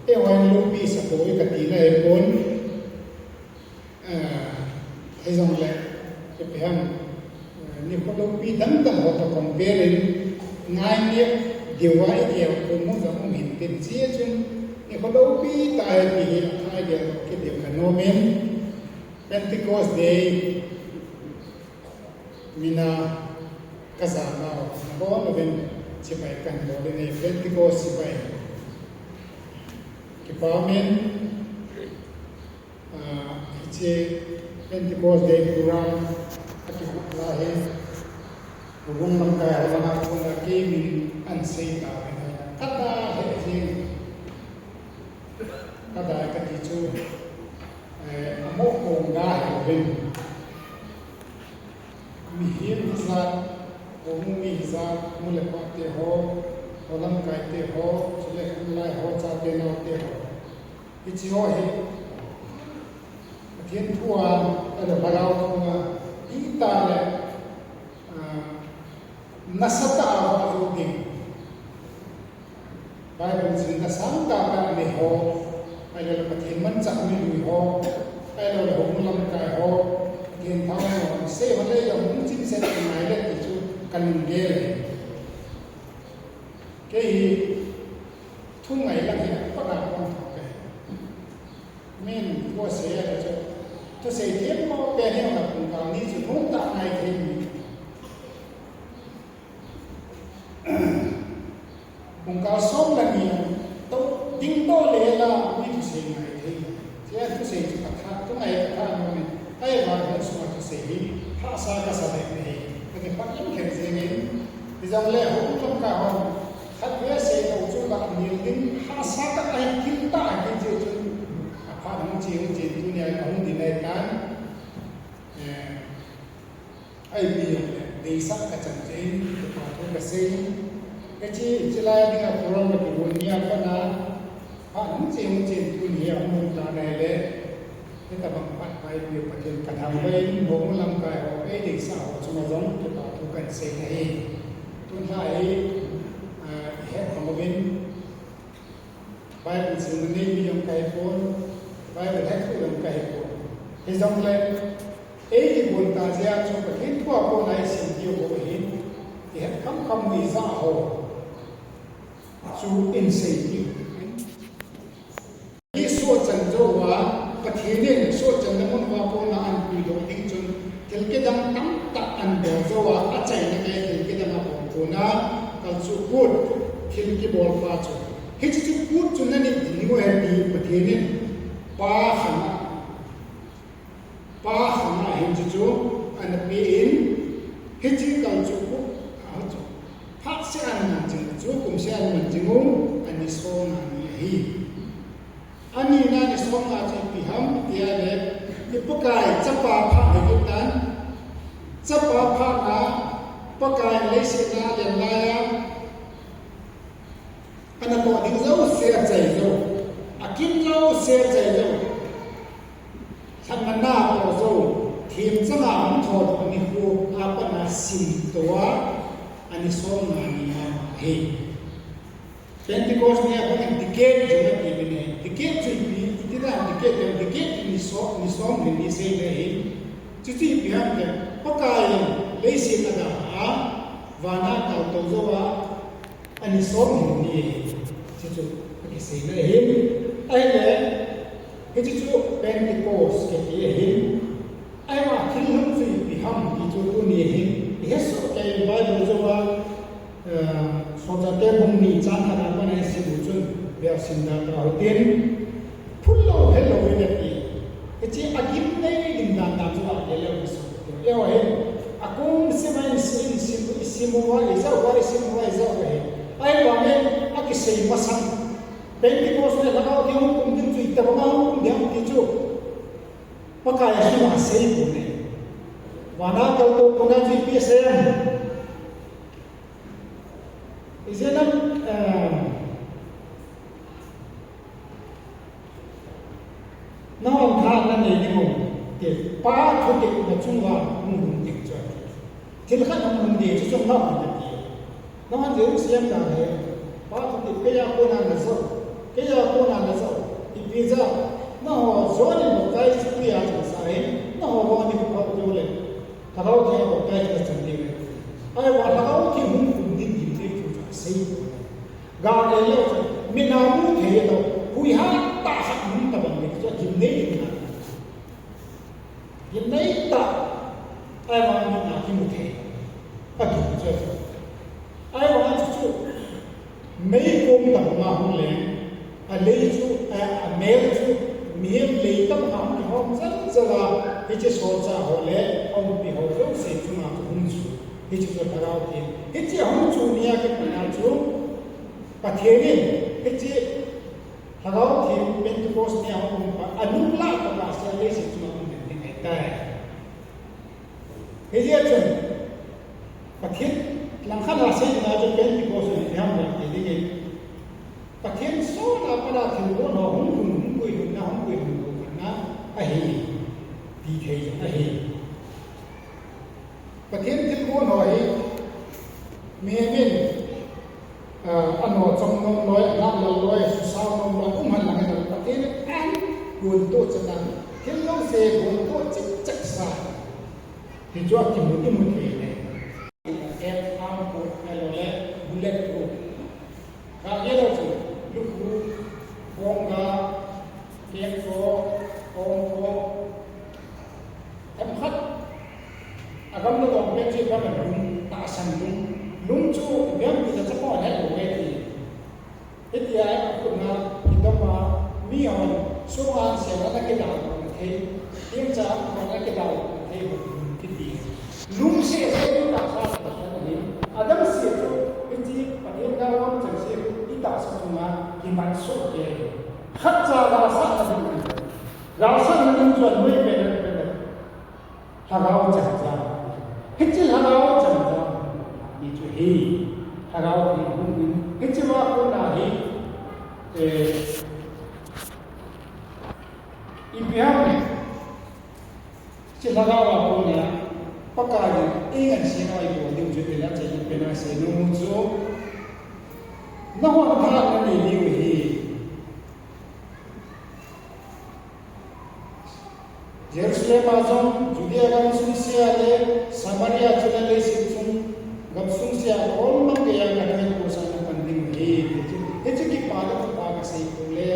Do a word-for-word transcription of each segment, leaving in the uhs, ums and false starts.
Eiho hin loupi sah poi kati na ahipon. Hijongle, ipi ham, nikho loupi dang dang ho toh compare in, ngainep diuva i-el khomu jong um hinte, hijeh chun nikho loupi tah ahi ti hi athah gel kit diu kanom in, Pentecost Day mina kajanau, nabon uvin chibai kahin bol in, Pentecost chibai kipah in, hiche Pentecost Day program akihot lai hi, houbung lamkai ho langa kona kei min ahin sei tauvin, kada he jeng, kada kati chu, amoh kong ga hiuvin. Mihem hijat, houbung mi hijat, nu le pa te ho, ho lamkai te ho, chule khulai ho, chate nao te ho, hiche ho hi Pathen thu a, ahilou le Lhagao thu a, itile nasatah a vah jou ding, Bible chilna sangtah tah nei ho, ahilou le Pathen manchah mi lui ho, ahilou le houbung lamkai ho, Pathen thu a sei ho le jong hung chimset ngai le ti chu kalunggel ahi. Kei hi thungai lang hi apatna pon thou kahi. Min thu asei a chu, thusei themmo pen hi pungkal ni chu nomtah ngai thei mi. Pungkal som le ni tou dingdoh le la mi thusei ngai thei. Hiche thusei chu katha, thungai katha nom in. Ahivangin sunga thusei hi hahsa kasa le ahi, kati phat in khen jeng in. Hijongle houbung lamkai hon khatvei asei lou chu la nil ding hahsa tah ahi, gil tah ahi jeh chun, aphat hung che hung che in tunia kahung ding ahitan. Ipi jongle deisah kachan jeh in kipa thu kasei in. Hiche, hiche lai dinga program kakigon nia pat a, phat hung che hung che in tuni hi ahung um tan ahile, hitobang phat pa ipi Pathen kathangvah in, houbung lamkai ho, eideisah ho chunga jong kipa thu kahin sei ahi. Tun lha hi ihet kham uvin, Bible chilna nei mi jong kahipon, Bible hetthei jong kahipon. Hijongle, ei kibon tah jeh a chu Pathen thu a kona isim diu bou ahin, ihet khamkham u ijat ho chu in sei diu. Isohchan jouva, Pathen in sohchanna mun uva kona ahin puidoh ding chun, thil kidang tamtah ahin bol jouva, achaina gei thil kidang abol kona, kalchuh kut, thil kibol pa chu. Hiche chu kut chu nanit ding ahi ti Pathen in Pa khang a, Pa khang a hin chuchu ana pe in, hiche kalchuh kut a chu phat seh ahin man jing chu, kum seh ahin man jing u, ani somnga ni ahi. Anina ni somnga chu ipi ham tia le, i Pakai Chapa phat ahitan, Chapa phat a, Pakai leiset a alen laiya, anatoh ding jouse achai jou, akin jouse achai jou, lhatna atoh jou, themchang a ahung thodoh nikho a pat a simtoh a, ani somnga ni ahi. Pentecost nia kon in decade jong ati uvin ahi. Decade chu ipi, iti dan decade jong, decade chu ni som, ni som lhing ni sei le ahi. Chuchu ipi ham tia, Pakai in leiset a aga a, van a kaltou jouva, ani som lhing ni ahi. Chuchu akiseina ahi. Ahile, hiche chu Pentecost kiti ahi. Ahivang thil lhung chu ipi ham ti chu tuni hin ihet soh kei in, Bible jouva, Solchahte bung ni chang khat a pat a isim u chun, bel sim dan tah u hitin, phulou helou in ati. Hiche agim nei ding dan dan chu ati leu kisei. Eiho hin akum sima in sim, sim, isim uva, ijah uva, isim uva, ijah uva ahi. Ahivangin akisei masang, Pentecost le Lhagao Theng hung kum ding chu itobanga hung kum ding ham ti chu Pakai a hima asei pon ahi. Van a kaltou kona chu ipi asei em? Ijeh inem, nahon tha nanei ding u, ti, Pa thutep nachunguva hung lhung ding chu ati. Thil khat hung lhung ding chu chun nahon nati. Nahon Jerusalem na le, Pa thutep keiya kona najou, keiya kona na Nangho John in baptize pia chun sa hi, nangho ho ni ko ko le. Lhagao Theng a baptize na chan ding le. Ahivang Lhagao Theng hung kum ding ding te chu sa sei ko. Ga le le chu, mi na mu thei to, hui ha ta sa mu ta bang ni chu gim nei ding na. Gim nei ta, ahivang mi na kimu thei. A gim chu. Ahivang chu chu, Mei kom tah banga hung leng, a lei chu, a, a mel chu, mihem lei tah banga hung kihom jal jal a, hiche solchah ho le, a umpi ho jouse chunga chu hung chu. Hiche chu Lhagao Theng. Hiche a hung chu nia kipat a chu, Pathen in, hiche Lhagao Theng Pentecost nia hung um pa, a nung lah tah a sia leiset chunga hung den ding ahitai. Hijeh chun, Pathen langkhat a seina chu Pentecost ni ham lam ti ding e. Pathen sona pat a thilgon ho hung hun, hung guilhunna, hung guilhun louhunna ahi, ti thei ahi. Pathen thilgon ho hi, mihem in, ah, ano chom nom loi, ano lal loi, susao nom loi, um hen lang hin Pathen in an gon toh chet a, thil jouse gon toh chet chet sa. Hichu akimu, imu thei le. F arm put ahilou le bullet proof. Ka ye lo chu, lukhu, bongga, kengko, kongko, themkhat. Agam lo dong pen chu gam lung, tahsan lung. Lung chu gam ti la chapa le lo ve ti. Hitia a khut na, kidom a, mi hon, sunga sel a na kidal na thei, tingcha a na kidal na thei, kiti. Lungset se tu tahsa tahsa na hi, adang se tu, hiti, Pathen galvon chengse, i tahsa chunga, kimat soh kei. Khatcha galsat na ding. Galsat na ding chu anoi pen, pen. Lhagao chang chang. Hiche Lhagao chang chang. Ni chu hi. Lhagao hi hung in. Hiche va kona hi. Eh, ipi ham. Hiche Lhagao a kona. Pakai in. Ingan se noi ko. Ning chu pela che pela se nu chu. Nahon tha na ni ni hi. Jerusalem a jong, Judea gam sung sea le, Samaria chule leiset chung gam sung sea, khol mang geiya kathilgon sa na pan ding ahi, ti chu. Hichu kipa le thupha kasei khol le,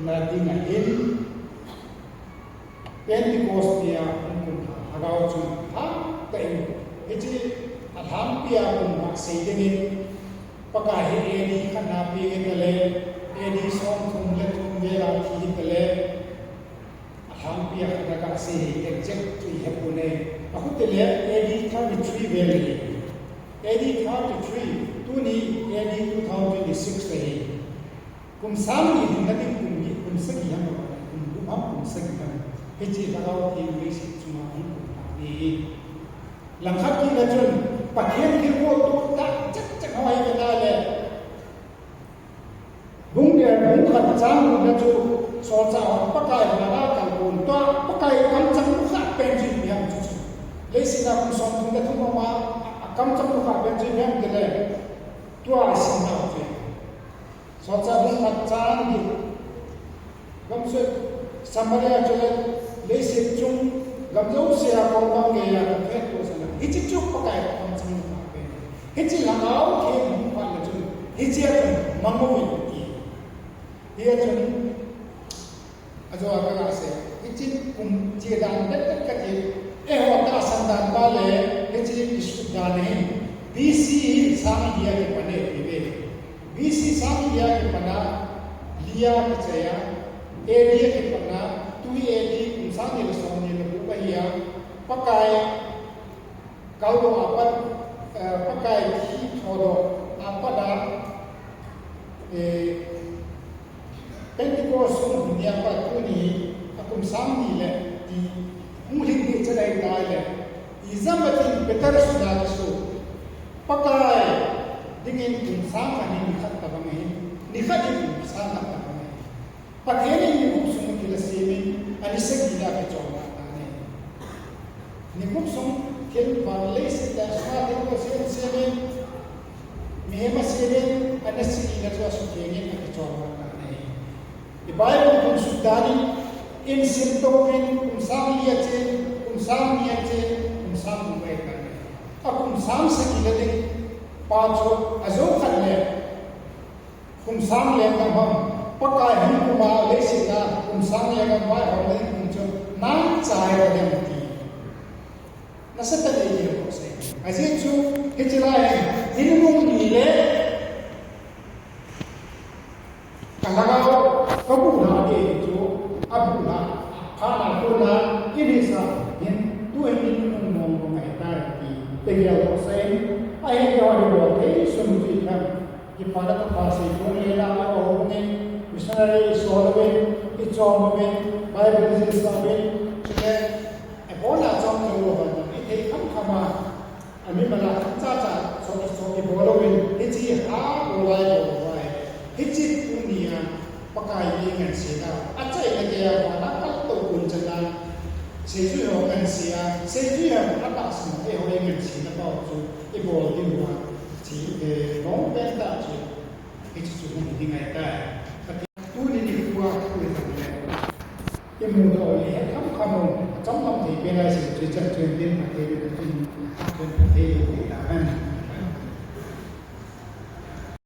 na ding ahin. Pentecost nia hung kum lhagao chung, ha, ta in. Hichu, alhangpia kum kasei dingin, Pakai hi A D khatna pe hita le, A D somthum le thum vela thi hita le, alhangpia khatna kasei hi exact chu ihet ponge. Ahile A D thirty-three vel ahi. A D thirty-three, tuni A D two thousand twenty-six ahi. Kum sang ni lhinna ding kum ni, kum sagi ham, kum gup ham, kum sagi ham. Hiche Lhagao Theng leiset chunga hung kum lhah ni. Langkhat kit na chun, Pathen thilgon toh tah cheh cheh ho hi kana le. Bung get, bung khat chang gup na chu, solchah hon Pakai vana kalpon, tua Pakai kamchang nukha pen chu ipi ham chu chu. Leiset a kum somthum le thum a, akamchang nukha pen chu ipi ham tile. Tua asimna chu. Solchah bung khat chang gup. Gam sung, Samaria chule, leiset chung, gam jousea kong gam geiya, kaphet to sana. Hiche chu Pakai kamchang nukha pen. Hiche Lhagao Theng hung phat le chun, hiche a chun, mang uvin ti. Hiche a chun, ajo a kaga sei. Hiche kum che dan det det kati. Eiho tahsan dan pa le, hiche kisut dan ahi. B C hi sang hi a kipan e ti ve. B C sang hi a kipan a, li a kichai a, A D a kipan a, tui A D kum sang ni le som ni le gup ahi a, Pakai, Kaldoh a pat, eh, Pakai thi thodoh a pat a, eh, Pentecost sung ni a pat tuni a kum sang ni le ti hung lhin ni chalai tai le. Ijemma tin Peter suna kisu. Pakai dingin kum sang khat ni khat tabang ahi. Ni khat in kum sang khat tabang ahi. Pathen in ni gup sung thil asemin, ani sagi a kichol dan ahi. Ni gup sung thil van leiset a sunga thil asem semin, mihem asemin, ani sagi a chu asuthengin akichol dan ahi. I Bible kum sut dan in, Insim touvin, kum sang li achen, kum sang ni achen, kum sang gup ahi tan. Akum sang sagi le ding pa chu ajou khat le, kum sang lenggam ham, Pakai hin kum a leiset a kum sang lenggam vaihom le ding kum chu nang chai ta dem ti. Nasa tah in eihil u sei. Ajeh chu, hiche lai hi, thil nung ni le, ka lhagao, ka buhna ti chu, abuhna, phatna kona, in hisa, hin, tu hin in nung mong mong ahi tai ti, eihil u sei. Ahin keiho hi bol thei sung ti khan, kipana tah pa sei thum le la, a hung in, missionary isol uvin, ichom uvin, Bible isol uvin, chule, Abona chom lou ho, ithei khamkham a, ami mala khamcha cha, so, so ibol uvin, hiche ha, bol lai bol lai. Hiche tunia, Pakai in ngansena, achaina geiya, vana kaltou gun chana, seijui ho ngansea, seijui ho atahsan, eiho ngansena pau chu, ibol diu a, chi, eh, long pen tah chu, hiche chu hung hi ngai tai. Tuni nikho a, tu hi le. Imudoh le, khamkham u, chamlam thei pen a sei, chu chan chen din, Pathen in, Pathen in, Pathen in, Amen.